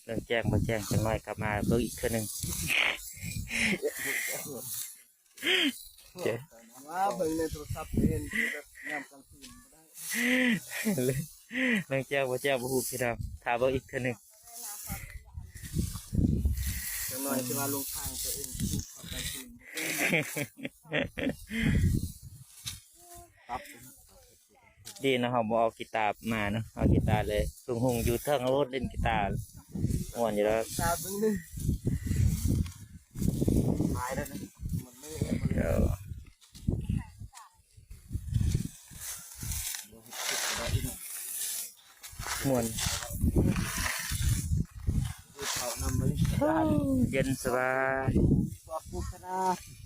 ເລື່ອງແຈ້ງບໍ່ແຈ້ງ ຈັກໜ້ອຍກັບມາເບິ່ງອີກເທື່ອໜຶ່ງ. ເຈົ້າ ມາເບິ່ງໃນໂທລະສັບເຫັນແບບຍາມກາງຄືນບໍ່ໄດ້ ເລື່ອງແຈ້ງບໍ່ແຈ້ງບໍ່ຮູ້ພີ່ນ້ອງ ຖ້າເບິ່ງອີກເທື່ອໜຶ່ງ. ຈັກໜ້ອຍຊິວ່າຫຼົງທາງຕົວເອງ ປັບ ດີເນາະ ເຮົາບໍ່ເອົາກີຕາມາເນາະ ເອົາກີຕາເລີຍ. ລຸງຮຸ່ງຢູ່ເທິງໂລດ ຫຼິ້ນກີຕາມ່ວນຢູ່ແລ້ວ. ຕາເບິ່ງນີ້ ຕາຍແລ້ວນະ ມັນເລີຍ ເອີ ມ່ວນ ເຢັນສະບາຍ.